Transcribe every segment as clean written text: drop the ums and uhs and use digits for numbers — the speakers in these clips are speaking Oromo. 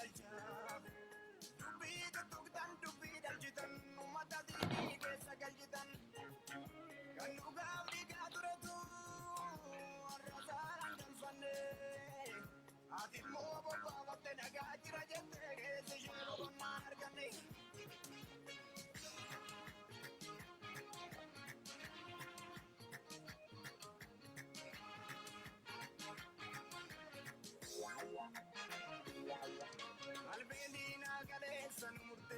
galcha. Dubbii tuttuqtan dubbii dhalchitan uummata diinii keessa galchitan. Kan dhugaaf dhiigaa turetu har'a saaraan galfanne. Ati immoo bobbaafatte nagaa jira jettee keessi ishee boqonnaa arganne. Qalbiin diinaa galeessa nu murte.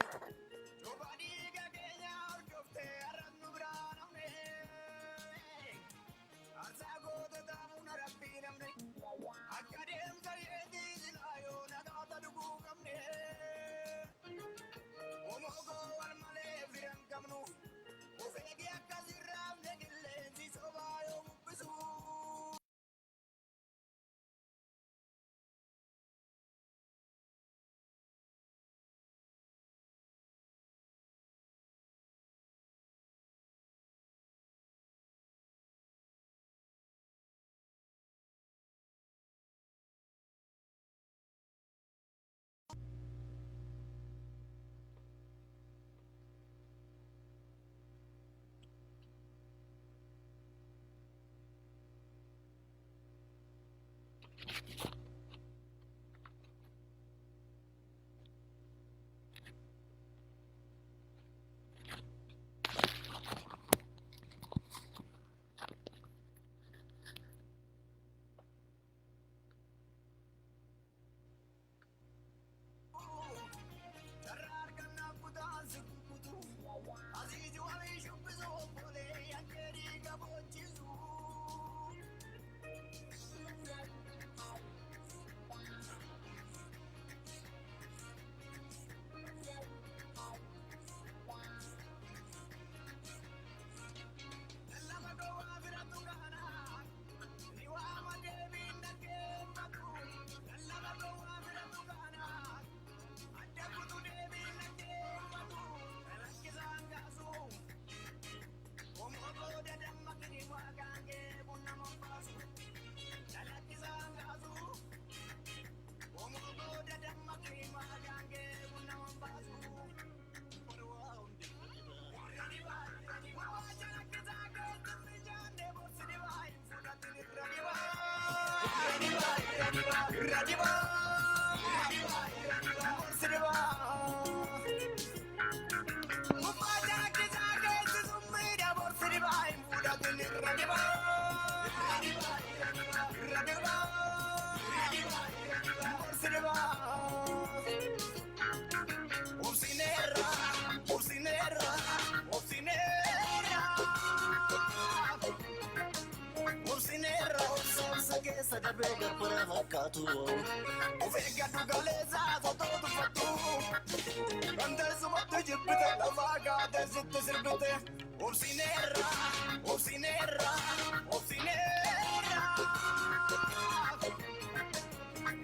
Cuuphaa dhiiga keenya hordofte har'as nu biraa namne. Aarsaa gootota humna rabbii namne. Akka deemsa yeetii silaa yoo nagaata dhuguu qabne. Omogoo wal malee firan qabnu. Of eegi akka sirraafne qilleensi sobaa yoo bubbisu. Carraa argannaaf kutaan si kukkutu. Asii cuwamii shubbisu obbolee yakkee dhiiga boochisu. Lallaba gowwaa biratti gaana. Ni waama deebiin dhaggeeffatu. Lallaba gowwaa biratti gaana. Adda kutu deebiin dhaggeeffatu. Rakkisaan kaasu. Omogoo dadammaqni waaqaan kee bunna mombaasu. Dhalakkisaan kaasu. Omogoo dadammaqni waaqaan kee bunna mombaasu. Obsineera, obsineera, obsineera. Obsineera, obsa keessa darbee gabbara fakkaatu. Of eeggadhu galeessaa sotoo tuffattu. Dandeessumatti jibbite lafaa kaatee sitti sirbite. Obsineera, obsineera, obsineera.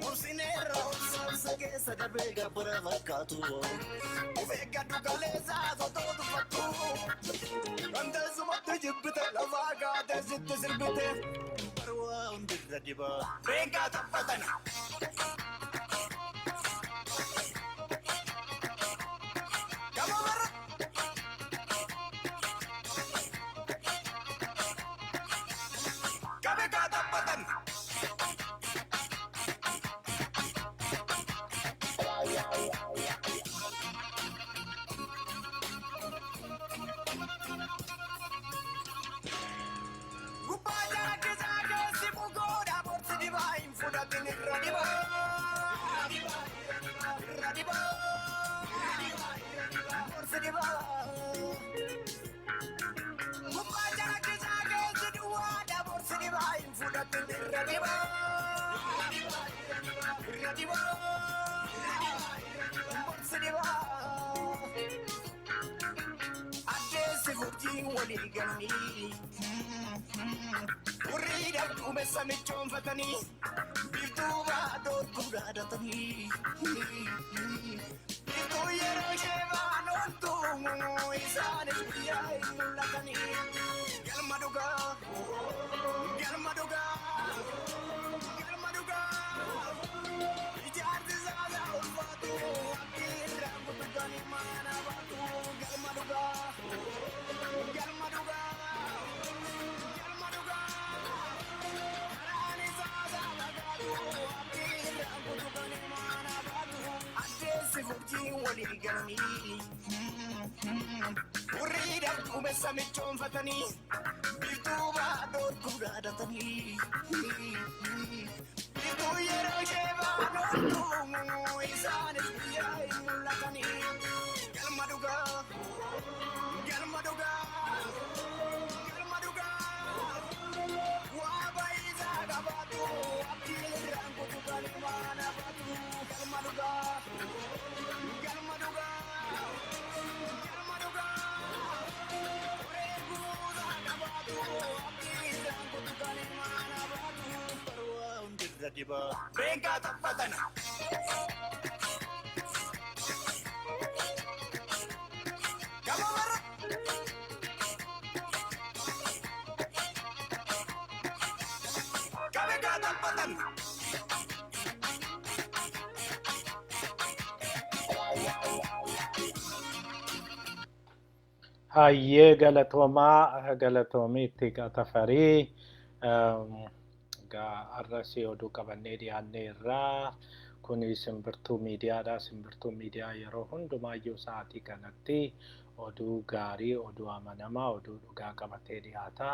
Obsineera, obsa keessa darbee gabbara fakkaatu. Of eeggadhu galeessaa sotoo tuffattu. Dandeessumatti jibbite lafaa kaatee sitti sirbite. Barwaa hundirra dibaa. Reengaa taphatan. Gama barra. Qabe kaa taphatan. Gubbaa jaakkisaa keessi mukoodha borsi dibaa hin fudhatin irra dibaa. Irra dibaa. Borsi dibaa. Gubbaa jaakkisaa keessi duwwaadha borsi dibaa hin fudhatin irra dibaa. Irra dibaa. Borsi dibaa. Addeessi furjiin walii galanii. Warri dhabduumessa michoonfatanii biiftuu baadootu dhaadatanii. Biiftuu yeroo ishee baanoontu isaanis guyyaa hin mul'atanii. Galma dhugaa, galma dhugaa, galma dhugaa. Ijaarsi saasaa ulfaata. Walii galanii hurriidhaaf duumessa michoonfatanii biiftuu baadhoo dhaadatanii biiftuu yeroo ishee baadhootu isaanis guyyaa hin mul'atanii. Galma dhugaa, galma dhugaa, galma dhugaa, waa baay'isaa qabaatu abdii irraan kutu kan maana baatu. Galma dhugaa, galma dhugaa, galma dhugaa, horee guutaa qabaatu abdii irraan kutu kan maana baatu. Barwaa hundirra dibaa reengaa taphatana. Gama warra qabe gaa taphatan. Hayyee, galatoomaa, galatoomii itti Tafarii. Egaa har'as oduu qabannee dhiyaannee irraa kuni Simbirtuu Miidiyaadha. Simbirtuu Miidiyaa yeroo hundumaayyuu sa'aatii kanatti oduu gaarii, oduu amanamaa, oduu dhugaa qabatee dhiyaata.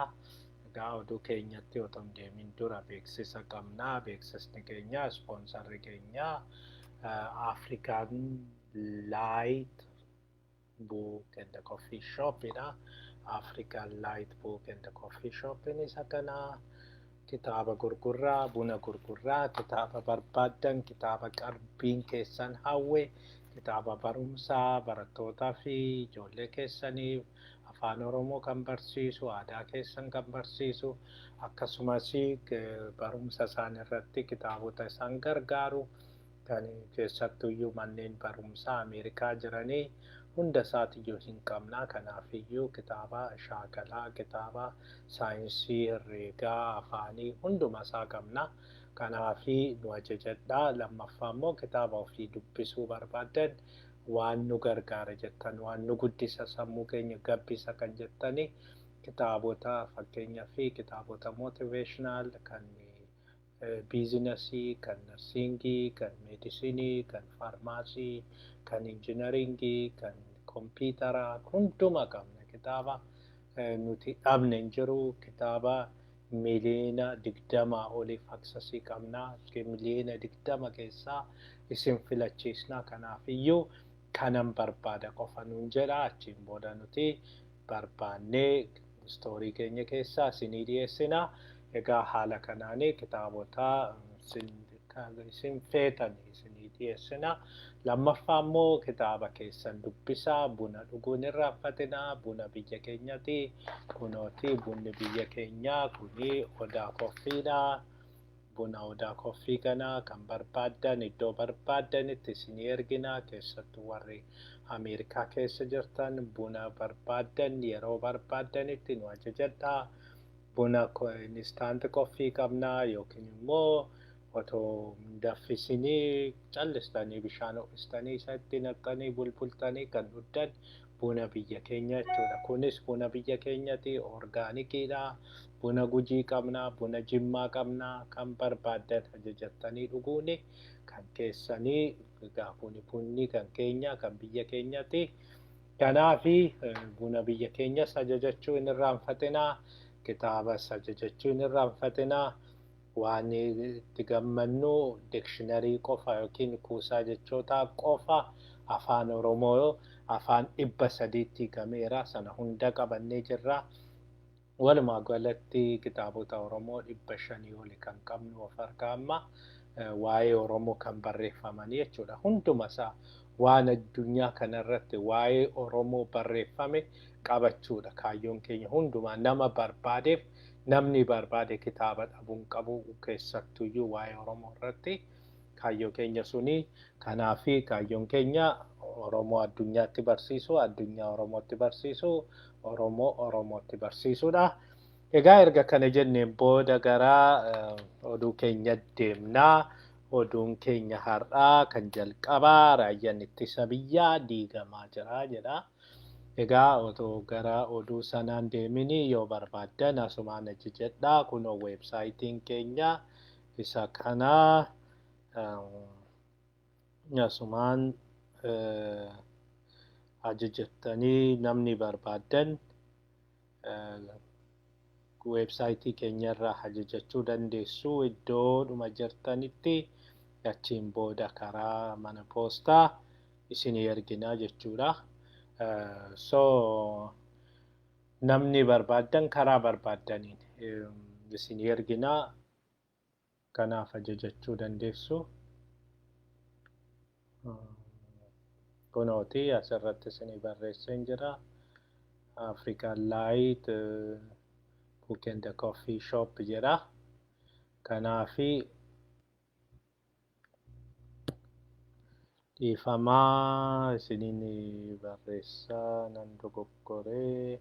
Egaa oduu keenyatti otoo hin deemin dura beeksisa qabna. Beeksisni keenya, ispoonsarri keenya African Light Book and the Coffee Shop dha. African Light Book and the Coffee Shop isa kana kitaaba gurgurraa, buna gurgurraa, kitaaba barbaaddan, kitaaba qalbiin keessan hawwe, kitaaba barumsaa barattootaa fi ijoollee keessaniif afaan Oromoo kan barsiisu, aadaa keessan kan barsiisu, akkasumas barumsa isaan irratti kitaabota isaan gargaaru kan keessattuyyuu manneen barumsaa Ameerikaa jiranii hunda isaatiyyuu hin qabna. Kanaafiyyuu kitaaba shaakalaa, kitaaba saayinsii, herreegaa, afaanii hunduma isaa qabna. Kanaafi nu ajajadhaa. Lammaffaa immoo kitaaba ofii dubbisuu barbaaddan, waan nu gargaara jettan, waan nu guddisa, sammuu keenya gabbisa kan jettani, kitaabota fakkeenyaa fi kitaabota motivational, kan business, kan nursing, kan medicine, kan pharmacy, kan engineering, kan kompiitaraa hunduma qabna. Kitaaba nuti dhabne hin jiru. Kitaaba 20 miliyoona oliif access qabna. 20 miliyoona keessaa isin filachiisna. Kanaaf iyyuu kanan barbaada qofa nuun jedha. Achiin booda nuti barbaannee store keenya keessaa isinii dhiyeessina. Egaa haala kanaanii kitaabota isin feetan isinii dhiyeessina. Lammaffaa immoo kitaaba keessan dubbisaa, buna dhuguun irraanfatinaa, buna biyya keenyati. Kunooti bunni biyya keenyaa kuni Odaa Coffeedha. Buna Odaa Coffee kana kan barbaaddan iddoo barbaaddanitti isinii ergina. Keessattuu warri Ameerikaa keessa jirtan buna barbaaddan yeroo barbaaddanitti nu ajajadhaa. Buna instant coffee qabna yookiin immoo otoo danfisinii callistanii bishaan ho'istanii isatti naqxanii bulbultanii kan dhugdan buna biyya keenya jechuudha. Kunis buna biyya keenyati, organiciidha. Buna Gujii qabna, buna Jimmaa qabna, kan barbaaddan ajajattanii dhuguuni kan keessanii. Egaa kuni bunni kan keenya, kan biyya keenyati. Kanaafi buna biyya keenyas ajajachuu hin irraanfatinaa. Kitaabas ajajachuu hin irraanfatinaa. Waan itti gammannu dictionary qofa yookiin kuusaa jechootaa qofa afaan Oromoo afaan 300tti hiikameera. Sana hunda qabannee jirra. Walumaa galatti kitaabota Oromoo 500 oli kan qabnu of harkaa amma waa'ee Oromoo kan barreeffamanii jechuudha. Hunduma isaa waan addunyaa kanarratti waa'ee Oromoo barreeffame qabachuudha kaayyoon keenya hundumaa. Nama barbaadeef, namni barbaade kitaaba dhabuun qabu, keessattuyyuu waa'ee Oromoo irratti kaayyoo keenya suni. Kanaafi kaayyoon keenya Oromoo addunyaatti barsiisu, addunyaa Oromootti barsiisu, Oromoo Oromootti barsiisuudha. Egaa erga kana jenneen booda gara oduu keenya deemnaa. Oduun keenya har'aa kan jalqabaa raayyaan ittisa biyyaa diigamaa jira jedha. Egaa otoo gara oduu sanaan deemini yoo barbaaddan asumaan ajajadhaa. Kunoo websiteiin keenya isa kana asumaan Ajajattanii namni barbaaddan weebsaayitii keenyarraa ajajachuu dandeessu iddoodhuma jirtanitti achiin booda karaa mana poostaa isinii erginaa jechuudha. So namni barbaaddan karaa barbaaddaniin isinii erginaa kanaaf ajajachuu dandeessu. Kunooti asirratti isinii barreesseen jira. African Light Book and Coffee Shop jedha. Kanaafi dhiifamaa isiniin barreessaa nan dogoggoree.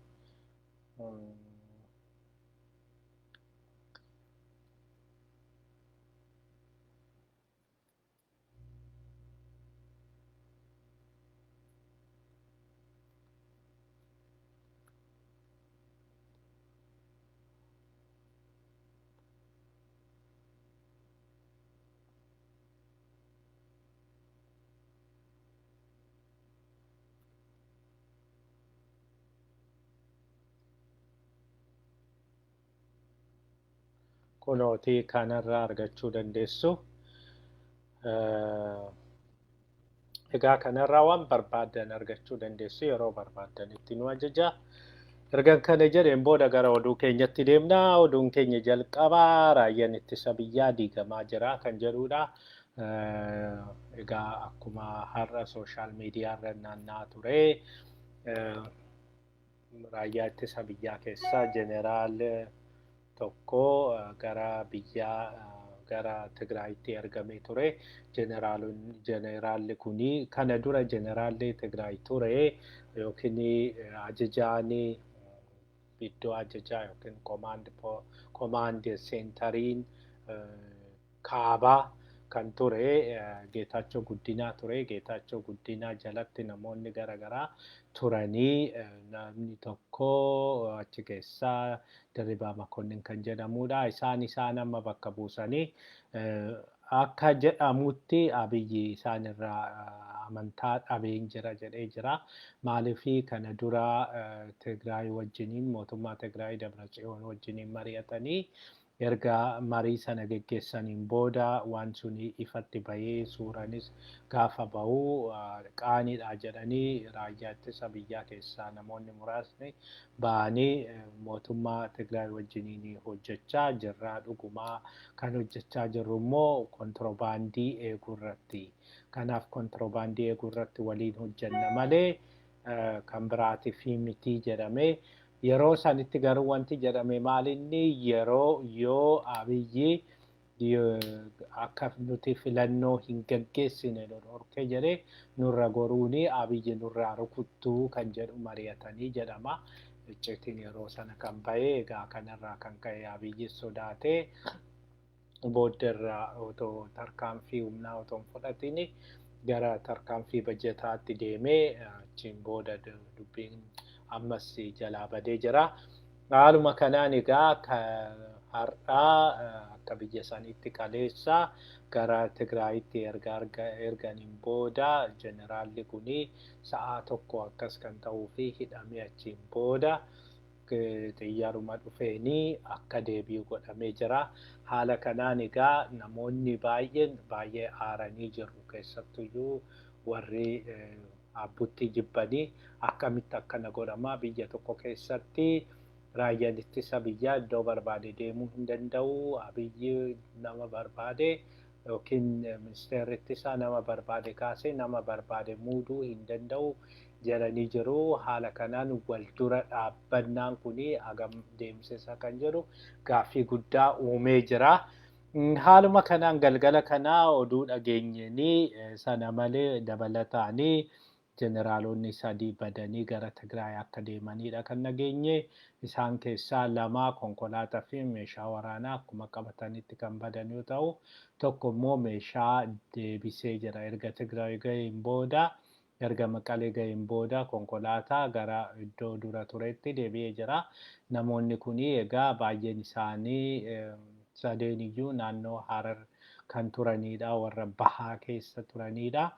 Kunootii kanarraa argachuu dandeessu. Egaa kanarraa waan barbaaddan argachuu dandeessu yeroo barbaaddanitti nu ajaja. Ergan kana jedheen booda gara oduu keenyatti deemna. Oduun keenya jalqabaa raayyaan ittisa biyyaa diigamaa jira kan jedhudha. Egaa akkuma har'a sooshaal miidiyaa irra naanna'aa ture raayyaa ittisa biyyaa keessaa jeneraal tokko gara biyyaa gara Tigraayitti ergamee ture. Jeneraalli kuni kana dura jeneraalli Tigraay ture yookiin ajajaan iddoo ajajaa yookiin komaand seentariin kaabaa kan ture Geetaachoo Guddinaa ture. Geetaachoo Guddinaa jalatti namoonni garaagaraa turanii namni tokko achi keessaa Dirribaa Makonnin kan jedhamudha. Isaan amma bakka buusanii akka jedhamutti Abiyyi isaan irraa amantaa dhabeen jira jedhee jira. Maaliifii kana dura Tigraay wajjiniin mootummaa Tigraay Dabratsiyoon wajjiniin mari'atanii erga marii sana geggeessaniin booda waan suni ifatti bahee suuranis gaafa bahu qaaniidha jedhanii raayyaa ittisa biyyaa keessaa namoonni muraasni bahanii mootummaa Tigraay wajjiniin hojjechaa jirraa dhugumaa kan hojjechaa jirru immoo kontiroobaandii eeguu irratti. Kanaaf kontiroobaandii eeguu irratti waliin hojjenna malee kan biraatiif miti jedhamee yeroo sanitti garuu wanti jedhame maalinni yeroo yoo Abiyyi akka nuti filannoo hin gaggeessine nu dhorke jedhee nurra goruuni Abiyyi nurraa rukuttuu kan jedhu mari'atanii jedhama. Iccitiin yeroo sana kan bahe egaa kanarraa kan ka'e Abiyyi sodaatee booddeerraa otoo tarkaanfii humnaa otoo hin fudhatin gara tarkaanfii bajetaatti deemee achiin booda dubbiin ammas jalaa badee jira. Haaluma kanaan egaa har'aa akka biyya saniitti kaleessa gara Tigraayitti erga erganiin booda jeneraalli kuni sa'aa tokko akkas kan ta'uu fi hidhamee achiin booda xiyyaaruma dhufeenii akka deebi'u godhamee jira. Haala kanaan egaa namoonni baay'een baay'ee aaranii jiru keessattuyyuu warri abbutti jibbanii akkamitti akkana godhama biyya tokko keessatti raayyaan ittisa biyyaa iddoo barbaade deemuu hin danda'u. Abiyyi nama barbaade yookiin ministeerri ittisaa nama barbaade kaasee nama barbaade muuduu hin danda'u jedhanii jiru. Haala kanaan wal dura dhaabbannaan kuni hagam deemsisa kan jedhu gaaffii guddaa uumee jira. Haaluma kanaan galgala kanaa oduu dhageenyeenii sana malee dabalataanii jeneraalonni sadii badanii gara Tigraay akka deemanidha kan dhageenye. Isaan keessaa lama konkolaataa fi meeshaa waraanaa akkuma qabatanitti kan badan yoo ta'u, tokko immoo meeshaa deebisee jira. Erga Tigraay ga'een booda, erga Maqalee ga'een booda konkolaataa gara iddoo dura turetti deebi'ee jira. Namoonni kun egaa baay'een isaanii sadeen iyyuu naannoo Harar kan turanidha, warra bahaa keessa turanidha.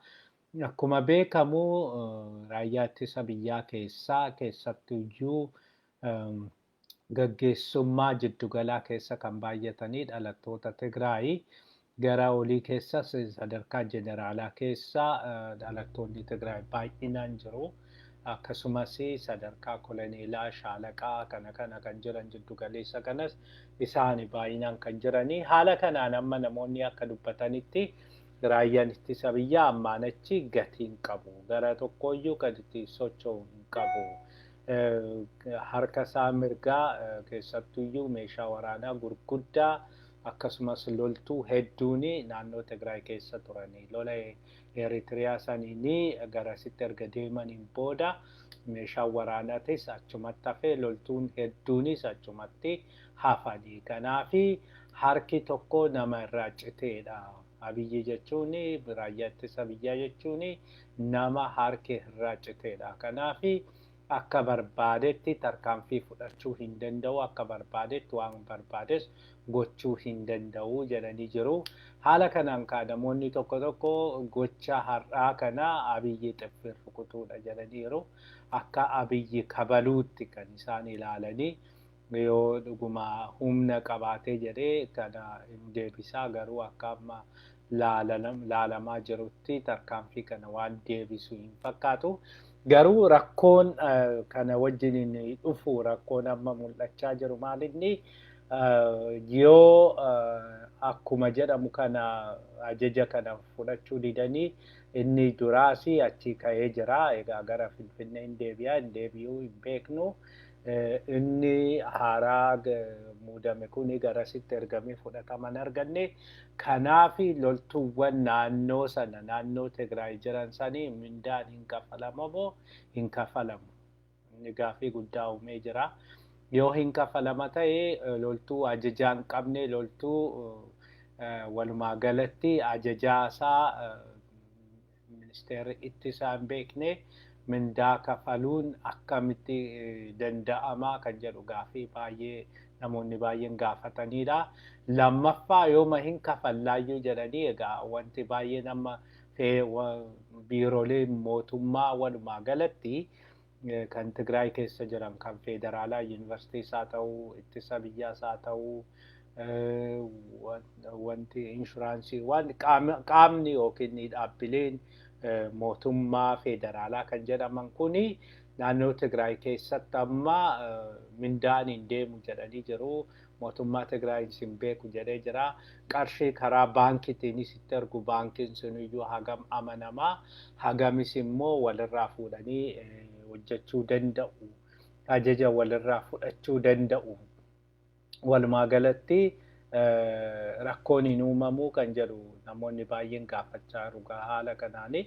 Akkuma beekamu raayyaa ittisa biyyaa keessaa keessattuyyuu gaggeessummaa jiddugalaa keessa kan baay'atanii dhalattoota Tigraayi. Gara olii keessas sadarkaa jeneraalaa keessa dhalattoonni Tigraay baay'inaan jiru. Akkasumas sadarkaa koloneelaa, shaalaqaa kana kana kan jiran jiddugaleessa kanas isaani baay'inaan kan jiranii. Haala kanaan amma namoonni akka dubbatanitti raayyaan ittisa biyyaa ammaan achi gatii hin qabu. Gara tokkooyyuu kan itti socho'u hin qabu. Harka isaa mirgaa keessattuyyuu meeshaa waraanaa gurguddaa akkasumas loltuu hedduun naannoo Tigraay keessa turanii lola Eritiriyaa saniin garasitti erga deemaniin booda meeshaan waraanaatis achumatti hafee loltuun hedduunis achumatti hafanii. Kanaaf harki tokko nama irraa citeedha. Abiyyi jechuun raayyaa ittisa biyyaa jechuun nama harki irraa citeedha. Kanaaf akka barbaadetti tarkaanfii fudhachuu hin danda'u, akka barbaadetti waan barbaades gochuu hin danda'u jedhanii jiru. Haala kanaan kaa namoonni tokko tokko gocha har'aa kana Abiyyi xiffiin rukutuudha jedhaniiru. Akka Abiyyi kabaluutti kan isaan ilaalanii yoo dhuguma humna qabaatee jedhee kana hin deebisaa, garuu akka amma laalamaa jirutti tarkaanfii kana waan deebisu hin fakkaatu. Garuu rakkoon kana wajjin dhufu, rakkoon amma mul'achaa jiru maalinni, yoo akkuma jedhamu kana ajaja kana fudhachuu didanii inni duraas achi ka'ee jira. Egaa gara Finfinnee hin deebi'a hin deebi'uu hin beeknu. Inni haaraa muudame kuni garasitti ergamee fudhatama hin arganne. Kanaaf loltuuwwan naannoo sana, naannoo Tigraay jiran sanii mindaan hin kafalamamoo hin kafalamu? Inni gaaffii guddaa uumee jira. Yoo hin kafalama ta'e loltuu ajajaa hin qabne, loltuu walumaa galatti ajajaa isaa ministeerri ittisaa hin beekne mindaa kafaluun akkamitti danda'ama kan jedhu gaaffii baay'ee namoonni baay'een gaafatanidha. Lammaffaa, yooma hin kafallaayyuu jedhanii, egaa wanti baay'een amma biiroolee mootummaa walumaa galatti kan Tigraay keessa jiran, kan federaalaa, yuunivarsiitiis haa ta'u, ittisa biyyaas haa ta'u, wanti inshuraansii, waan qaamni yookiin dhaabbileen mootummaa federaalaa kan jedhaman kuni naannoo Tigraay keessatti amma mindaan hin deemu jedhanii jiru. Mootummaa Tigraay hin beeku jedhee jira. Qarshii karaa baankiitiinis itti ergu, baankiin suniyyuu hagam amanamaa, hagamis immoo walirraa fuudhanii hojjechuu danda'u, ajaja walirraa fudhachuu danda'u. Walumaa galatti rakkoon hin uumamu kan jedhu namoonni baay'een gaafachaa jiru haala kanaani.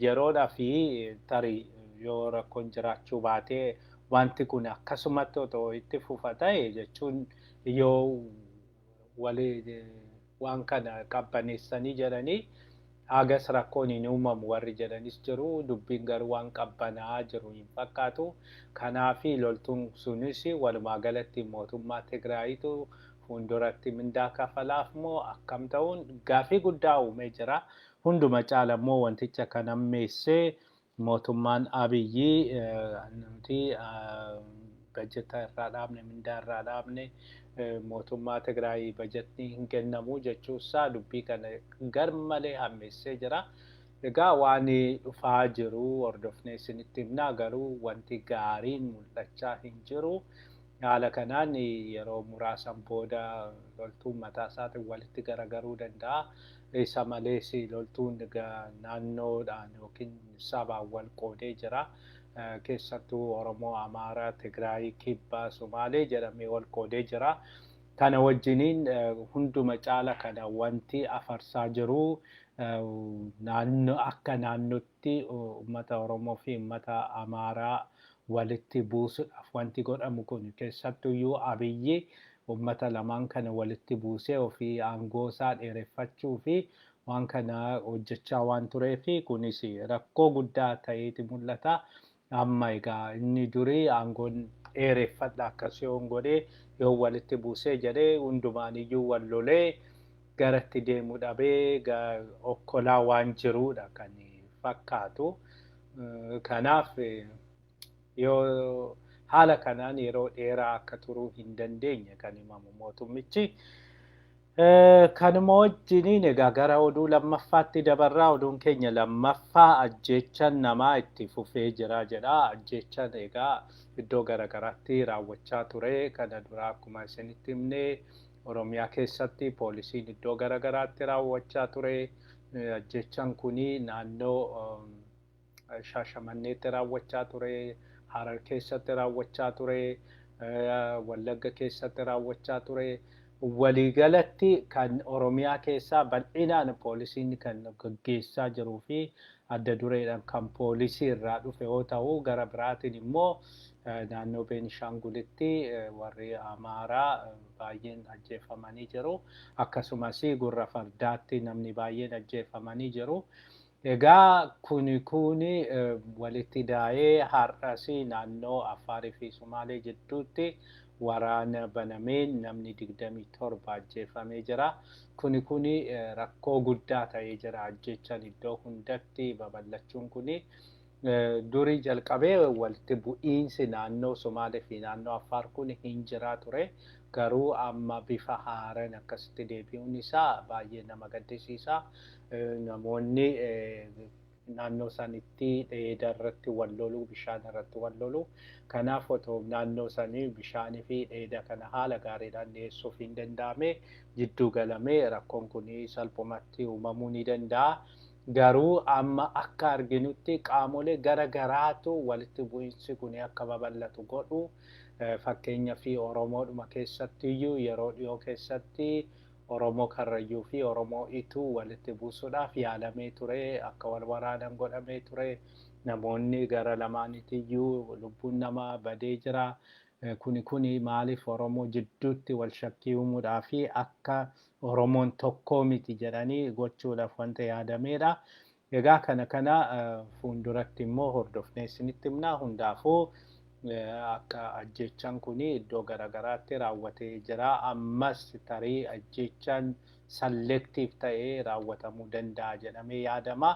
Yeroodhaa fi tarii yoo rakkoon jiraachuu baatee wanti kun akkasumatti otoo itti fufa ta'e, jechuun yoo waan kana qabbaneessanii jedhanii hagas rakkoon hin uumamu warri jedhanis jiru. Dubbiin garuu waan qabbanaa'aa jiru hin fakkaatu. Kanaaf loltuun sunis walumaa galatti mootummaa Tigraayitu fuulduratti mindaa kafalaaf moo akkam ta'uun gaaffii guddaa uumee jira. Hunduma caala immoo wanticha kan ammeessee mootummaan Abiyyi nuti bajeta irraa dhaabne, mindaa irraa dhaabne, mootummaa Tigraay bajetni hin kennamu jechuusaa dubbii kana garmalee hammeessee jira. Egaa waan dhufaa jiru hordofnee isinitti himnaa, garuu wanti gaariin mul'achaa hin jiru. Haala kanaan yeroo muraasan booda loltuun mataa isaatiin walitti garagaruu danda'a. Isa malees loltuun naannoodhaan yookiin sabaan wal qoodee jira. Keessattuu Oromoo, Amaaraa, Tigraay, Kibbaa, Sumaalee jedhamee wal qoodee jira. Kana wajjiniin hunduma caala kana wanti afarsaa jiru naannoo akka naannootti uummata Oromoo fi uummata Amaaraa walitti buusuudhaaf wanti godhamu kun, keessattuyyuu Abiyyi uummata lamaan kana walitti buusee ofii aangoo isaa dheereffachuu fi waan kana hojjechaa waan tureef kunis rakkoo guddaa ta'eeti mul'ata. Amma egaa inni durii aangoon dheereffadha akkas yoon godhee, yoo walitti buusee jedhee, hundumaaniyyuu wal lolee garatti deemu dhabee okkolaa waan jiruudha kan fakkaatu. Kanaaf yoo haala kanaan yeroo dheeraa akka turuu hin dandeenye kan himamu mootummichi. Kanuma wajjiniin egaa gara oduu lammaffaatti dabarraa. Oduun keenya lammaffaa ajjeechaan namaa itti fufee jira jedha. Ajjeechaan egaa iddoo garaagaraatti raawwachaa ture. Kana dura akkuma isinitti himne Oromiyaa keessatti poolisiin iddoo garaagaraatti raawwachaa ture. Ajjeechaan kuni naannoo Shaashamanneetti raawwachaa ture. Harar keessatti raawwachaa ture. Wallagga keessatti raawwachaa ture. Waliigalatti kan Oromiyaa keessaa bal'inaan poolisiin kan gaggeessaa jiruu fi adda dureedhaan kan poolisii irraa dhufe yoo ta'u, gara biraatiin immoo naannoo Beenishaangulitti warri Amaaraa baay'een ajjeefamanii jiru. Akkasumas Gurra Fardaatti namni baay'een ajjeefamanii jiru. Egaa kuni walitti daa'ee har'as naannoo Affaarii fi Sumaalee jidduutti waraana banameen namni 27 ajjeefamee jira. Kuni rakkoo guddaa ta'ee jira, ajjechaan iddoo hundatti babal'achuun kuni. Durii jalqabee walitti bu'iinsi naannoo Sumaalee fi naannoo Affaar kun hin jiraa ture. Garuu amma bifa haaraan akkasitti deebi'uun isaa baay'ee nama gaddisiisa. Namoonni naannoo sanitti dheeda irratti wal lolu, bishaan irratti wal lolu. Kanaaf otoo naannoo sanii bishaanii fi dheeda kana haala gaariidhaan dhiyeessuuf hin danda'ame jidduu galamee rakkoon kun salphumatti uumamuu ni danda'a. Garuu amma akka arginutti qaamolee gara garaatu walitti bu'iinsi kun akka babal'atu godhu. Fakkeenya fi Oromoodhuma keessatti iyyuu yeroo dhiyoo keessatti Oromoo Karrayyuu fi Oromoo Ituu walitti buusuudhaaf yaalamee ture, akka wal waraanan godhamee ture. Namoonni gara lamaanitti iyyuu lubbuun namaa badee jira. Kuni maaliif Oromoo jidduutti wal shakkii uumuudhaa fi akka Oromoon tokkoo miti jedhanii gochuudhaaf wanta yaadameedha. Egaa kana fuulduratti immoo hordofnee isinitti himna. Hundaafuu akka ajjechaan kun iddoo garaagaraatti raawwatee jira. Ammas tarii ajjechaan selective ta'ee raawwatamuu danda'a jedhamee yaadama.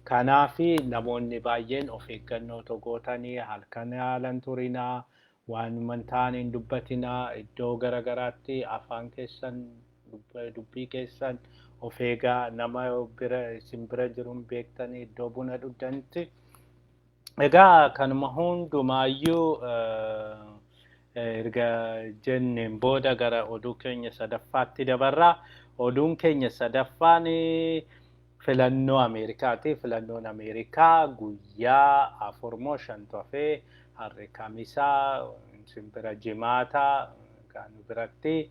Kanaaf namoonni baay'een of eeggannoo gootanii halkan haalan turinaa, waan hin taane hin dubbatinaa, iddoo garaagaraatti afaan keessan, dubbii keessan of eegaa, nama bira isin bira jiruun beektanii iddoo buna dhugdanitti. Egaa kanuma hundumaayyuu erga jenneen booda gara oduu keenya sadaffaatti dabarra. Oduun keenya sadaffaan filannoo Ameerikaati. Filannoon Ameerikaa guyyaa 4 moo 5tu hafee. Har'i Kamisaa, isin bira Jimaata, nu biratti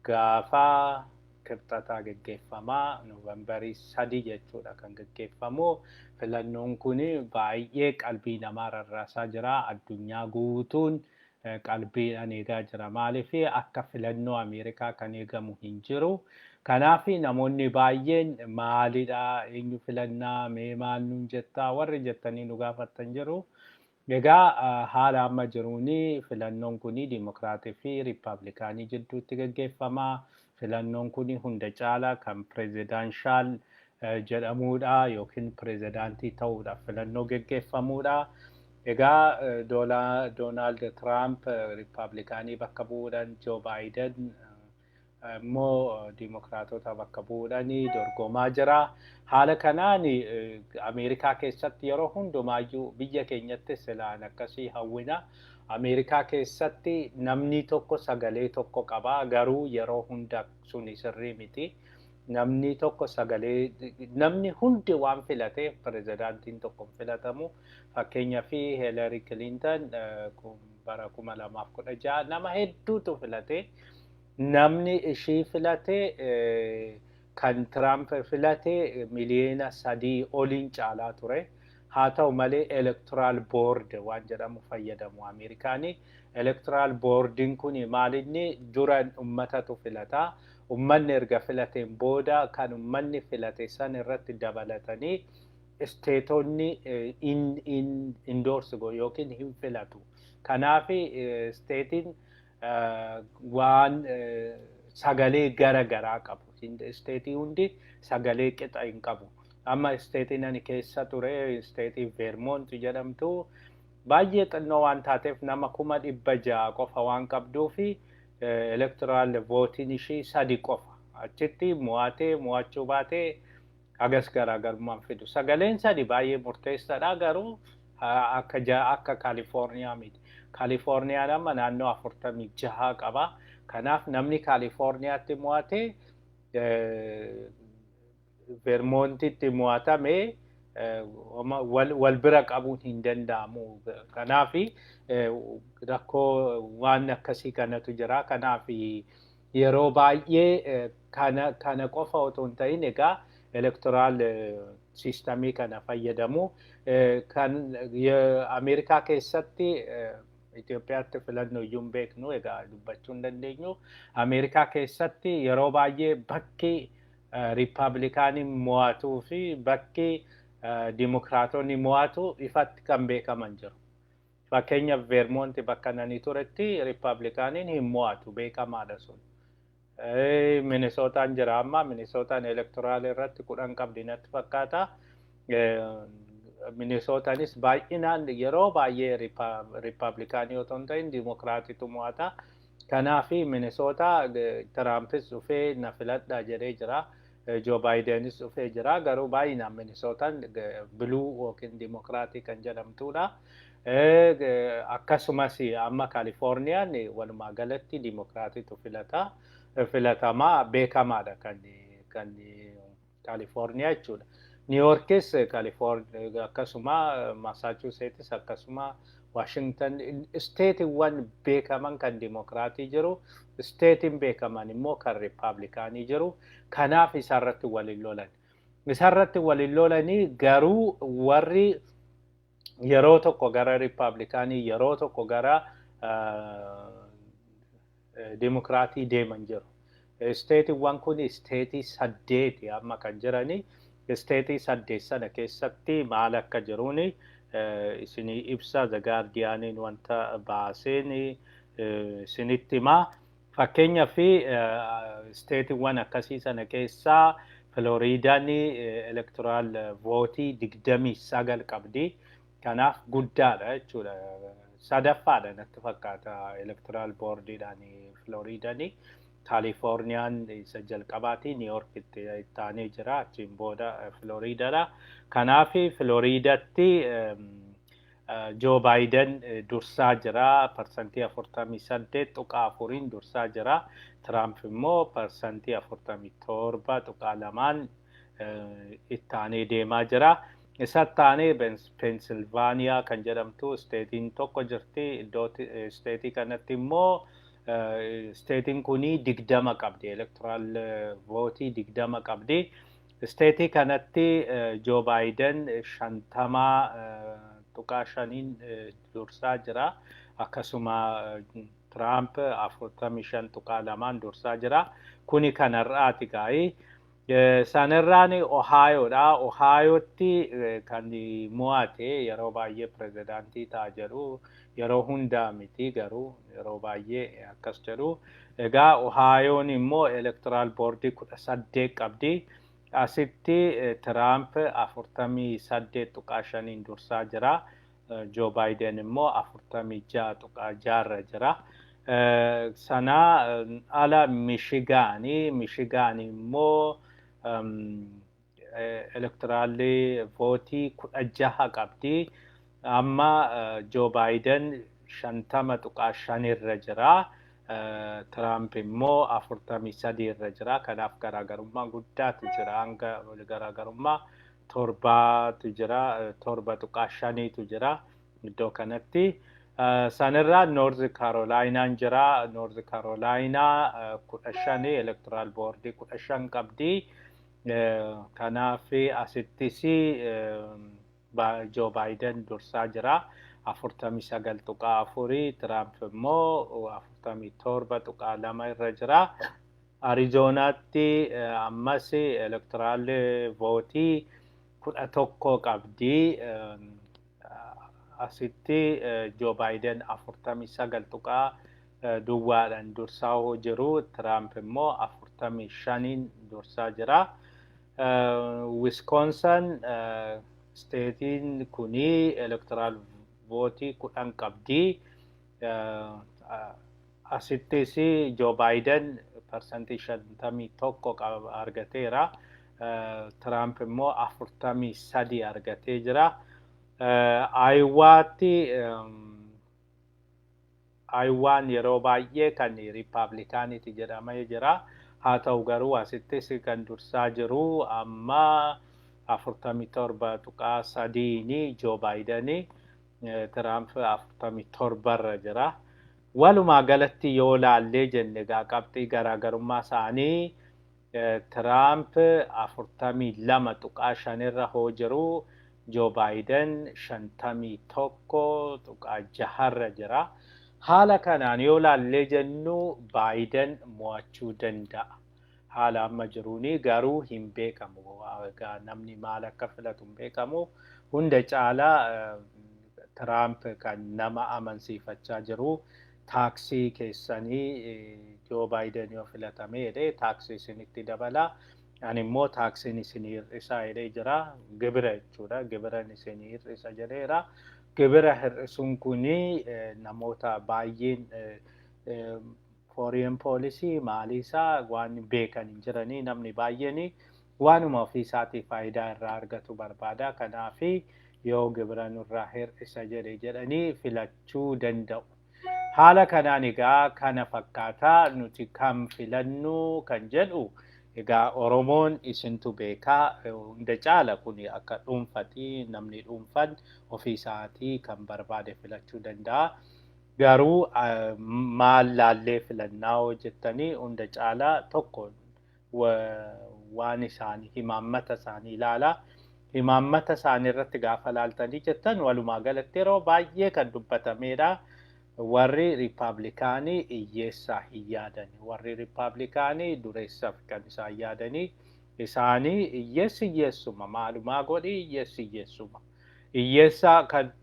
gaafa Kibxataa geggeeffamaa, Noovembarii 3 jechuudha kan geggeeffamu. Filannoon kun baay'ee qalbii namaa rarraasaa jira. Addunyaa guutuun qalbiidhaan eegaa jira. Maaliif akka filannoo Ameerikaa kan eegamu hin jiru. Kanaaf namoonni baay'een maalidha, eenyu filannaa, mee maal nuun jettaa warri jettanii nu gaafattan jiru. Egaa haala amma jiruun filannoon kun Dimokiraatii fi Riippaabilikaanii jidduutti geggeeffama. Filannoon kun hunda caala kan presidential jedhamuudha yookiin pirezidaantii ta'uudhaaf filannoo geggeeffamuudha. Egaa Doonaald Tiraamp Riippaabilikaanii bakka bu'uudhaan, Joo Baayiden immoo Dimokiraatota bakka bu'uudhaan dorgomaa jira. Haala kanaan Ameerikaa keessatti yeroo hundumaayyuu, biyya keenyatti silaan akkasii hawwina. Ameerikaa keessatti namni tokko sagalee tokko qaba, garuu yeroo hunda suni sirrii miti. Namni tokko sagalee, namni hundi waan filateef pirezidaantiin tokko hin filatamu. Fakkeenyaaf Hillary Clinton bara 2016 nama hedduutu filate. Namni ishii filate kan Tiraamp filate miliyoona 3 oliin caalaa ture. Haa ta'u malee electoral board waan jedhamu fayyadamu Ameerikaanii. Electoral boardiin kun maalinni dura ummatatu filata. Ummanni erga filateen booda kan ummanni filate san irratti dabalatanii isteetonni endorse godhu yookiin hin filatu. Kanaaf isteetiin waan sagalee gara garaa qabu. Isteetii hundi sagalee qixa hin qabu. Amma isteetiin ani keessa ture, isteetii Vermont jedhamtu, baay'ee xinnoo waan taateef, nama 600,000 qofa waan qabduu fi electoral vootiin ishii sadi qofa. Achitti mo'atee mo'achuu baatee hagas garaagarummaan fidu. Sagaleen sadi baay'ee murteessaadha, garuu akka Kaalifoorniyaa miti. Kaalifoorniyaan amma naannoo 46 qaba. Kanaaf namni Kaalifoorniyaatti mo'ate Vermoontitti mo'atame wal bira qabuun hin danda'amu. Kanaaf rakkoo waan akkasii kanatu jira. Kanaaf yeroo baay'ee kana qofa otoo hin ta'in, egaa electoral systemii kana fayyadamu. Kan Ameerikaa keessatti, Itoophiyaatti filannoo iyyuu hin beeknu, egaa dubbachuu hin dandeenyu. Ameerikaa keessatti yeroo baay'ee bakki Riippaabilikaaniin mo'atuu fi bakki Dimokiraatonni mo'atu ifatti kan beekaman jiru. Fakkeenyaaf, Vermoonti bakka nani turetti Riippaabilikaaniin hin mo'atu, beekamaadha sun. Minisootaan jira amma, Minisootaan electoral irratti 10 qabdi natti fakkaata. Minisootaanis baay'inaan yeroo baay'ee Riippaabilikaanii otoo hin ta'in Dimokiraatitu mo'ata. Kanaaf Minisootaa Tiraampis dhufee na filadhaa jedhee jira. Joo Baayidenis dhufee jira. Garuu baay'inaan Minisootaan blue yookiin Dimokiraatii kan jedhamtudha. Akkasumas amma Kaalifoorniyaan walumaa galatti Dimokiraatitu filata. Filatamaa beekamaadha kan Kaalifoorniyaa jechuudha. Niiwoorkis akkasuma, Masaachuseetis akkasuma, Waashingtan, isteetiiwwan beekaman kan Dimokiraatii jiru, isteetiin beekaman immoo kan Riippaabilikaanii jiru. Kanaaf isarratti waliin lolan. Isarratti waliin lolanii garuu warri yeroo tokko gara Riippaabilikaanii, yeroo tokko gara Dimokiraatii deeman jiru. Isteetiiwwan kun isteetii saddeeti amma kan jirani. Isteetii saddeet sana keessatti maal akka jiruun isinii ibsa, The Guardianiin wanta baaseen isinitti himaa. Fakkeenyaaf, isteetiiwwan akkasii sana keessaa Filooriidaan electoral vootii 29 qabdi. Kanaaf guddaadha jechuudha. Sadaffaadha natti fakkaata electoral boardiidhaan Filooriidaan. Kaalifoorniyaan isa jalqabaati. Niiyork itti aanee jira. Achiin booda Filooriidaadha. Kanaaf Filooriidatti Joo Baayiden dursaa jira. 48.4% dursaa jira. Tiraamp immoo 47.2% itti aanee deemaa jira. Isatti aanee Pensilvaaniyaa kan jedhamtu isteetiin tokko jirti. Iddoo isteetii kanatti immoo, isteetiin kuni 20 qabdi. Electoral vootii 20 qabdi. Isteetii kanatti Joo Baayiden 50.5n dursaa jira. Akkasuma Tiraamp 45.2n dursaa jira. Kuni kanarraati gaa'ii. Sanirraan Ohaayoodha. Ohaayootti kan mo'ate yeroo baay'ee pirezidaantii ta'a jedhu, yeroo hundaa miti garuu yeroo baay'ee akkas jedhu. Egaa Ohaayoon immoo electoral boardii 18 qabdi. Asitti Tiraamp 48.5n dursaa jira. Joo Baayiden immoo 46.6rra jira. Sana ala Mishigaanii, Mishigaan immoo electoral vootii 16 qabdi. Amma Joo Baayiden 50.5rra jira. Tiraamp immoo 43rra jira. Kanaaf garaagarummaa guddaatu jira. Hanga garaagarummaa torbaatu jira. 7.5tu jira iddoo kanatti. Sanirraa Noorz Kaarolaayinaan jira. Noorz Kaarolaayinaa 15, electoral boardii 15 qabdi. Kanaaf asittis Joo Baayiden dursaa jira. 49.4, Tiraamp immoo 47.2 irra jira. Ariizoonaatti ammas electoral vootii 11 qabdi. Asitti Joo Baayiden 49 tuqaa duwwaadhaan dursaa jiru. Tiraamp immoo 45n dursaa jira. Wisconsin steetiin kuni electoral vote 10 qabdi. Asittis Joe Biden 51% argateera. Trump immoo 43 argatee jira. Iowaatti, Iowaan yeroo baay'ee kan Riippaabilikaaniiti jedhamee jira. Haa ta'u garuu asittis kan dursaa jiru amma 47.3ni Joe Bideni, Trump 47rra jira. Walumaa galatti yoo laallee jenne egaa qabxii garaagarummaa isaanii Trump 42.5rra hoo jiru, Joe Biden 51.6rra jira. Haala kanaan yoo laallee jennu Biden mo'achuu danda'a. Haala amma jiruuni garuu hin beekamu. Egaa namni maal akka filatu hin beekamu. Hunda caalaa Trump kan nama amansiifachaa jiru taaksii keessanii Joe Biden yoo filatame jedhee taaksii isinitti dabala. Ani immoo taaksiin isinii hir'isaa jedhee jira. Gibira jechuudha. Gibiran isinii hir'isa jedheera. Gibira hir'isuun kuni namoota baay'een foreign policy maaliisaa waan beekan hin jiranii, namni baay'een waanuma ofii isaatii faayidaa irraa argatu barbaada. Kanaafi yoo gibira nurraa hir'isa jedhe jedhanii filachuu danda'u. Haala kanaan egaa kana fakkaataa nuti kam filannu kan jedhu egaa Oromoon isintu beekaa. Hunda caala kun akka dhuunfati namni dhuunfan ofii isaatii kan barbaade filachuu danda'a. Garuu maal laallee filannaa hojjettanii, hunda caalaa tokko waan isaanii himaammata isaanii ilaalaa. Himaammata isaanii irratti gaafa laaltanii jettan walumaa galatti yeroo baay'ee kan dubbatameedha. Warri Riippaabilikaanii hiyyeessaa hin yaadani. Warri Riippaabilikaanii dureessaaf kan isaan yaadanii. Isaanii hiyyeessi hiyyeessuma, maalumaa godhi hiyyeessi hiyyeessuma. Hiyyeessaa kan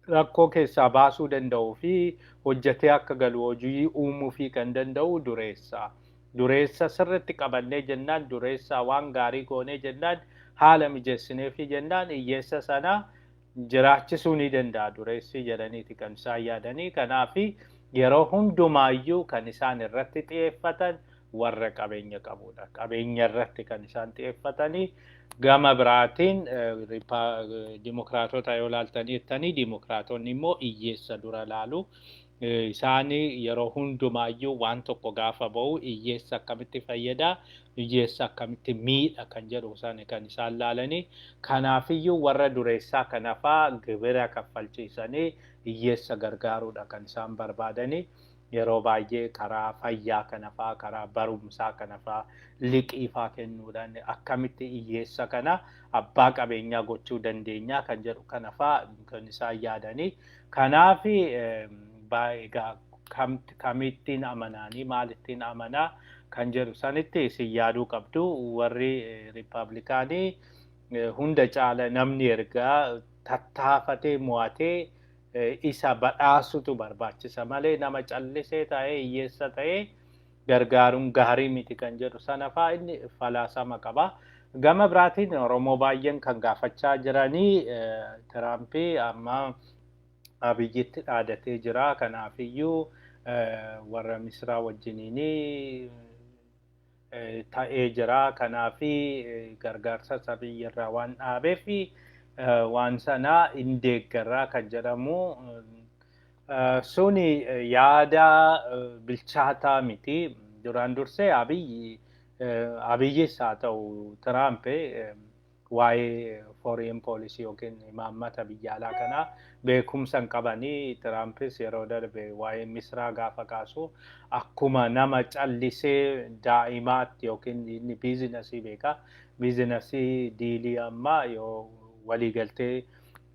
rakkoo keessaa baasuu danda'uu fi hojjetee akka galu hojii uumuu fi kan danda'u dureessa. Dureessa sirriitti qabannee jennaan, dureessa waan gaarii goonee jennaan, haala mijeessinee fi jennaan hiyyeessa sana jiraachisuu ni danda'a dureessi jedhaniiti kan isaan yaadanii. Kanaafi yeroo hundumaayyuu kan isaan irratti xiyyeeffatan warra qabeenya qabudha. Qabeenya irratti kan isaan xiyyeeffatanii. Gama biraatiin dimokiraatota yoo laaltanii jettanii, dimokiraatonni immoo hiyyeessa dura laalu. Isaan yeroo hundumaayyuu waan tokko gaafa ba'u hiyyeessa akkamitti fayyada, hiyyeessa akkamitti miidha kan jedhu isaan kan isaan laalanii. Kanaafiyyuu warra dureessaa kanafaa gibira kaffalchiisanii hiyyeessa gargaaruudha kan isaan barbaadanii. Yeroo baay'ee karaa fayyaa kanafaa, karaa barumsaa kanafaa, liqiifaa kennuudhaan akkamitti hiyyeessa kana abbaa qabeenyaa gochuu dandeenyaa kan jedhu kanafaa kan isaan yaadanii. Kanaaf egaa kamittiin amanaanii maalittiin amanaa kan jedhu sanitti isin yaaduu qabdu. Warri Riippaabilikaanii hunda caala namni ergaa tattaafatee mo'atee isa badhaasutu barbaachisa malee nama callisee ta'ee hiyyeessa ta'ee gargaaruun gaarii miti kan jedhu sana faa inni falaasama qaba. Gama biraatiin Oromoo baay'een kan gaafachaa jiranii Tiraampii amma Abiyyitti dhaadatee jira. Kanaafiyyuu warra Misraa wajjiniin ta'ee jira. Kanaafi gargaarsa Abiyyi irraa waan dhaabeef waan sana hin deeggarraa kan jedhamu suni yaada bilchaataa miti. Duraan dursee Abiyyis haa ta'u Tiraamp waa'ee foreign policy yookiin imaammata biyya alaa kanaa beekumsa hin qabanii. Tiraampis yeroo darbe waa'ee Misraa gaafa kaasu akkuma nama callisee daa'imaatti yookiin inni biizinasii beeka. Biizinasii diilii amma yoo waliigaltee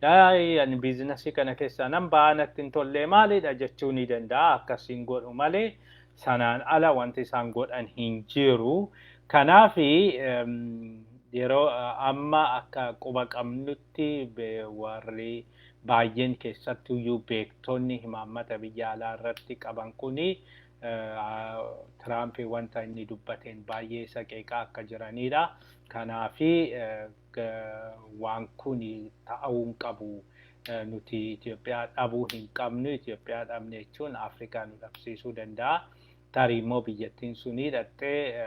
ani biizinasii kana keessaa nan ba'aa, natti hin tollee maalidha jechuu ni danda'a, akkasiin godhu malee sanaan ala wanti isaan godhan hin jiru. Kanaafi yeroo amma akka quba qabnutti warri baay'een keessattuyyuu beektonni himaammata biyya alaa irratti qaban kuni Tiraamp wanta inni dubbateen baay'ee isa qeeqaa akka jiranidha. Kanaafi waan kun ta'uu hin qabu. Nuti Itoophiyaa dhabuu hin qabnu. Itoophiyaa dhabne jechuun Afrikaa nu dhabsiisuu danda'a. Tarii immoo biyyattiin suni dhattee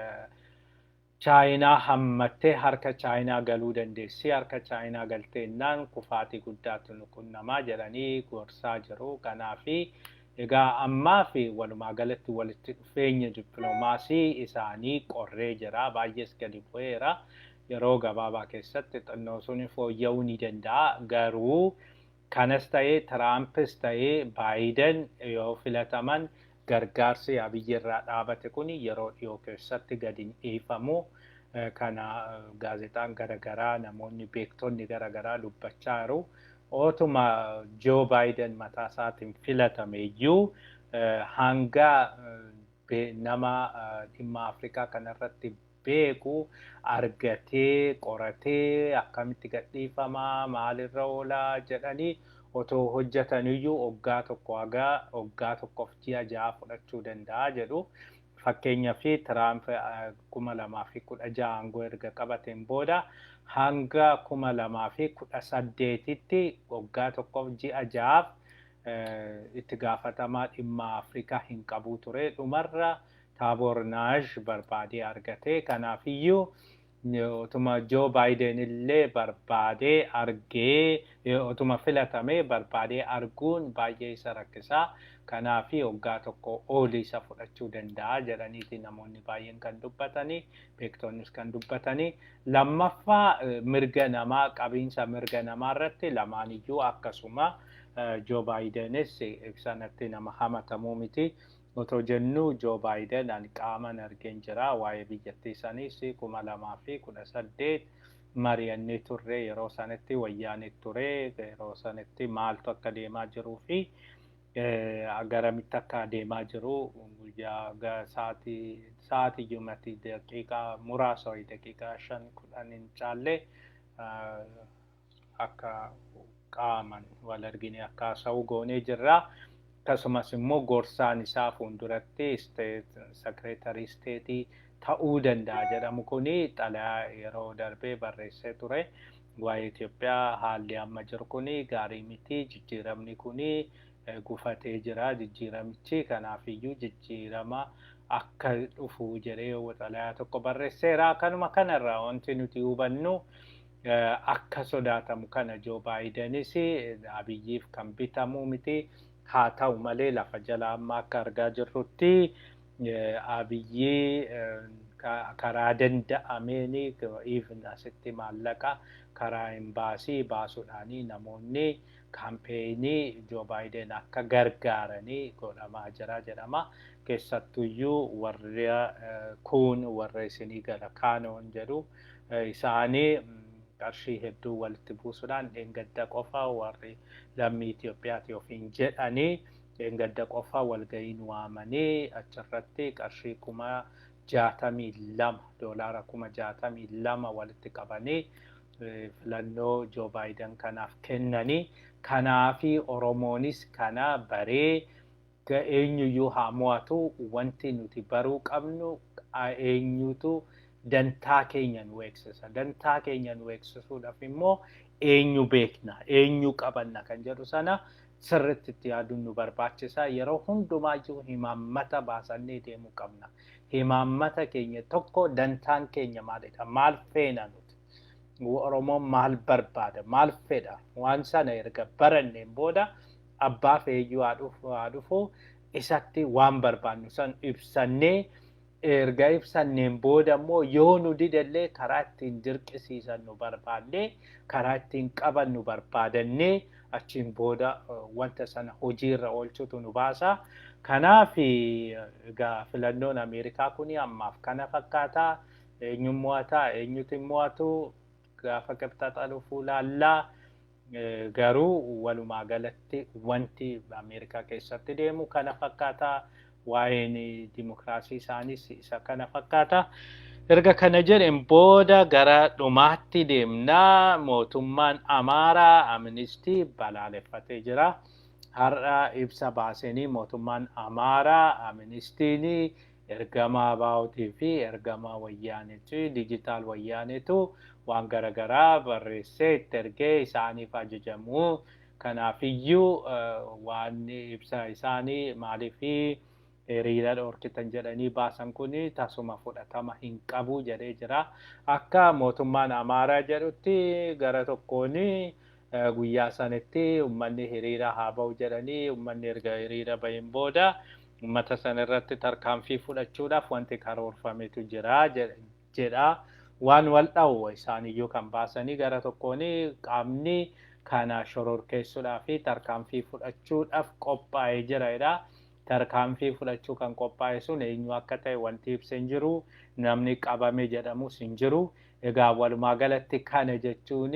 Chaayinaa hammattee harka Chaayinaa galuu dandeessi. Harka Chaayinaa galteennaan kufaatii guddaatu nu qunnamaa jedhanii gorsaa jiru. Kanaafi egaa ammaa fi walumaa galatti walitti dhufeenya dippiloomaasii isaanii qorree jira. Baay'ees gadi bu'eera. Yeroo gabaabaa keessatti xinnoo suni fooyya'uu ni danda'a. Garuu kanas ta'ee, Tiraampis ta'ee Baayiden yoo filataman, gargaarsi Abiyyi irraa dhaabate kun yeroo dhiyoo keessatti gadi hin dhiifamu. Kana gaazexaan garaagaraa, namoonni beektonni garaagaraa dubbachaa jiru. Otuma Joo Baayiden mataa isaatiin filatame iyyuu, hanga nama dhimma Afrikaa kanarratti beeku argatee qoratee akkamitti gadhiifamaa, maalirra oolaa jedhanii otoo hojjetaniyyuu waggaa 1 haga waggaa 1f ji'a 6 fudhachuu danda'a jedhu. Fakkeenyaa fi Tiraamp 2016 aangoo erga qabateen booda hanga 2018tti waggaa 1f ji'a 6f itti gaafatamaa dhimma Afrikaa hin qabu ture. Dhumarra Taaboor Naaj barbaadee argate. Kanaafiyyuu otuma Joo Baayiden illee barbaadee argee, otuma filatamee barbaadee arguun baay'ee isa rakkisaa. Kanaafi waggaa 1 olii isa fudhachuu danda'a jedhaniiti namoonni baay'een kan dubbatanii, beektonnis kan dubbatanii. Lammaffaa, mirga namaa, qabiinsa mirga namaa irratti lamaaniyyuu akkasuma. Joo Baayidenis sanatti nama hamatamuu miti. Otoo jennu Joo Baayiden ani qaaman argeen jira. Waa'ee biyyattii saniis 2018 mari'annee turre. Yeroo sanatti wayyaanee ture. Yeroo sanatti maaltu akka deemaa jiruu fi garamitti akka adeemaa jiru guyyaa sa'aatii iyyuu daqiiqaa muraasa wayii, daqiiqaa 5 10 hin caalle, akka qaaman wal argine akka haasa'u goonee jirra. Akkasumas immoo gorsaan isaa fuulduratti secretary state ta'uu danda'a jedhamu kuni xalayaa yeroo darbee barreessee ture. Waa'ee Itoophiyaa haalli amma jiru kuni gaarii miti, jijjiiramni kuni gufatee jira jijjiiramichi, kanaafiyyuu jijjiirama akka dhufu jedhee xalayaa tokko barreesseera. Kanuma kanarraa wanti nuti hubannu, akka sodaatamu kana Joo Baayidenis Abiyyiif kan bitamu miti. Haa ta'u malee lafa jala amma akka argaa jirrutti Abiyyi karaa danda'ameen even asitti maallaqa karaa embaasii baasuudhaanii namoonni kaampeenii Joo Baayiden akka gargaaranii godhamaa jira jedhama. Keessattuyyuu warri kun warra isinii gara kaanoon jedhu isaanii qarshii hedduu walitti buusuudhaan, dheengadda qofa warri lammii Itoophiyaati ofiin jedhanii dheengadda qofa walga'iin waamanii achirratti qarshii 62,000, doolaara 62,000 walitti qabanii filannoo Joo Baayiden kanaaf kennanii. Kanaafi Oromoonis kana baree eenyuyyuu haa mo'atu, wanti nuti baruu qabnu eenyutu dantaa keenya nu eegsisa. Dantaa keenya nu eegsisuudhaaf immoo eenyu beekna, eenyu qabanna kan jedhu sana sirriitti itti yaaduun nu barbaachisa. Yeroo hundumaayyuu himaammata baasannee deemuu qabna. Himaammata keenya tokko, dantaan keenya maalidha? Maal feena nuti? Oromoon maal barbaada? Maal fedha? Waan sana erga baranneen booda abbaa feeyyuu haa dhufu isatti waan barbaannu san ibsannee, erga ibsanneen booda immoo yoo nu didellee karaa ittiin dirqisiisan nu barbaannee, karaa ittiin qaban nu barbaadannee, achiin booda wanta sana hojiirra oolchutu nu baasa. Kanaaf egaa filannoon Ameerikaa kuni ammaaf kana fakkaata. Eenyuun mo'ata, eenyutu hin mo'atu gaafa qibxaxa dhufuu laallaa. Garuu walumaa galatti wanti Ameerikaa keessatti deemu kana fakkaata. Waa'een dimokiraasii isaanis isa kana fakkaata. Erga kana jedheen booda gara dhumaatti deemnaa. Mootummaan Amaaraa Amnistii balaaleffatee jira. Har'a ibsa baasanii mootummaan Amaaraa Aministiin ergama ABO'tii fi ergama Wayyaaneeti, dijitaal Wayyaaneetu waan garaagaraa barreessee itti ergee isaaniif ajajamu. Kanaafiyyuu waan ibsa isaanii maaliif hiriira dhorkitan jedhanii baasan kun tasuma fudhatama hin qabu jedhee jira. Akka mootummaan Amaaraa jedhutti gara tokkoon guyyaa sanatti uummanni hiriira haa ba'u jedhanii, uummanni erga hiriira bahin booda uummata sana irratti tarkaanfii fudhachuudhaaf wanti karoorfametu jira jedha. Waan wal dha'u isaaniyyuu kan baasanii, gara tokkoon qaamni kana shororkeessuudhaa fi tarkaanfii fudhachuudhaaf qophaa'ee jira jedha. Tarkaanfii fudhachuu kan qophaa'e sun eenyu akka ta'e wanti ibsa hin jiru. Namni qabame jedhamus hin jiru. Egaa walumaa galatti kana jechuun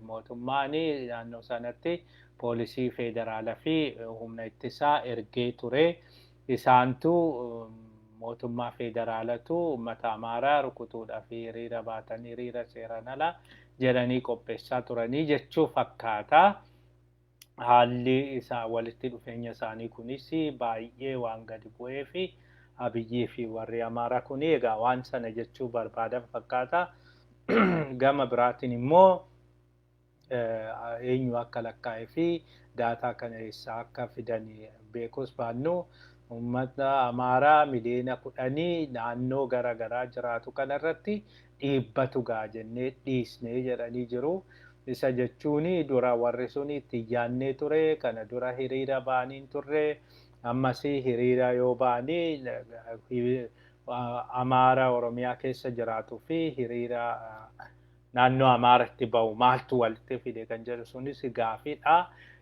mootummaan naannoo sanatti poolisii federaalaa fi humna ittisaa ergee ture. Isaantu mootummaa federaalatu uummata Amaaraa rukutuudhaaf hiriira baatanii hiriira seeraan ala jedhanii qopheessaa turanii jechuu fakkaata. Haalli isaa walitti dhufeenya isaanii kunis baay'ee waan gadi bu'ee fi Abiyyii fi warri Amaaraa kun egaa waan sana jechuu barbaadan fakkaata. Gama biraatiin immoo eenyu akka lakkaa'ee fi daataa kana eessaa akka fidan beekus baannu, uummata Amaaraa miliyoona 10 naannoo garaagaraa jiraatu kanarratti dhiibbatu ga'a jennee dhiisnee jedhanii jiru. Isa jechuun dura warri sun itti yaannee ture, kana dura hiriira ba'anii turre, ammas hiriira yoo ba'anii Amaara Oromiyaa keessa jiraatuu fi hiriira naannoo Amaaratti ba'u maaltu walitti fide kan jedhu sunis gaafiidha.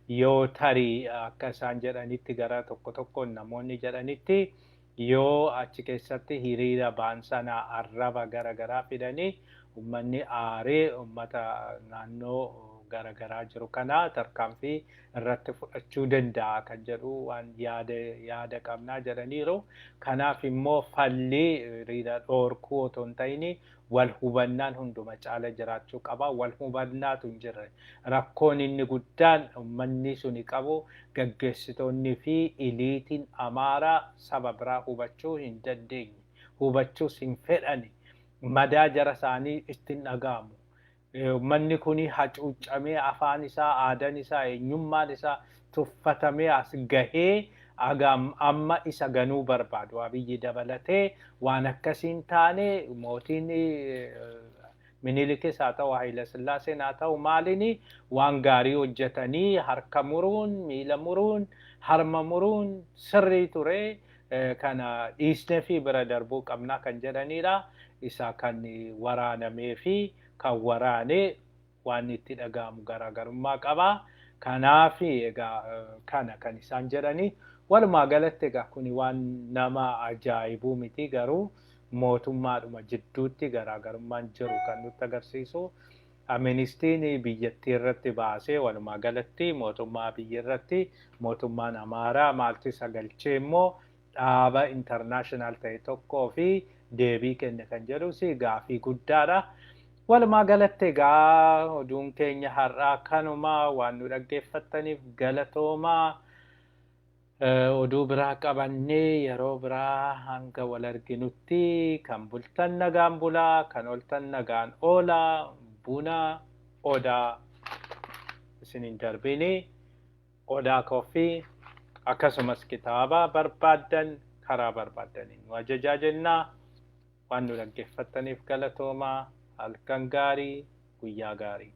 Yoo tarii akka isaan jedhanitti, gara tokko tokkoon namoonni jedhanitti, yoo achi keessatti hiriira ba'an sana arraba gara garaa fidanii uummanni aaree uummata naannoo gara garaa jiru kana tarkaanfii irratti fudhachuu danda'a kan jedhu waan yaada qabnaa jedhaniiru. Kanaaf immoo falli hiriira dhoorkuu otoo hin ta'in wal hubannaan hunduma caala jiraachuu qaba. Wal hubannaatu hin jirre. Rakkoon inni guddaan uummanni suni qabu, gaggeessitoonni fi iliitiin Amaaraa saba biraa hubachuu hin dandeenye. Hubachuus hin fedhani. Madaa jara isaanii ittiin dhaga'amu. Uummanni kun hacuuccamee, afaan isaa, aadaan isaa, eenyummaan isaa tuffatamee as gahee agam amma isa ganuu barbaadu. Abiyyi dabalatee waan akkasiin taane, mootiin Minilikis haa ta'u, Haayila Sillaaseen haa ta'u, maaliin waan gaarii hojjetanii harka muruun, miila muruun, harma muruun sirrii ture, kana dhiisnee fi bira darbuu qabnaa kan jedhanidha. Isa kan waraanamee fi kan waraane waan itti dhaga'amu garaagarummaa qaba. Kanaaf egaa kana kan isaan jedhani. Walumaa galatti egaa kuni waan nama ajaa'ibuu miti, garuu mootummaadhuma jidduutti garaagarummaan jiru kan nutti agarsiisu. Aministiin biyyattii irratti baasee, walumaa galatti mootummaa biyya irratti mootummaan Amaaraa maaltu isa galchee immoo dhaaba international ta'e tokkoo fi deebii kenne kan jedhus gaafii guddaadha. Walumaa galatti egaa oduun keenya har'aa kanuma. Waan nu dhaggeeffattaniif galatoomaa. Oduu biraa qabannee yeroo biraa hanga wal arginutti, kan bultan nagaan bulaa, kan ooltan nagaan oolaa, buna Odaa isiniin darbini. Odaa Coffee akkasumas kitaaba barbaaddan karaa barbaaddaniin nu ajajaa jennaa. Waan nu dhaggeeffattaniif galatoomaa. Halkan gaarii, guyyaa gaarii.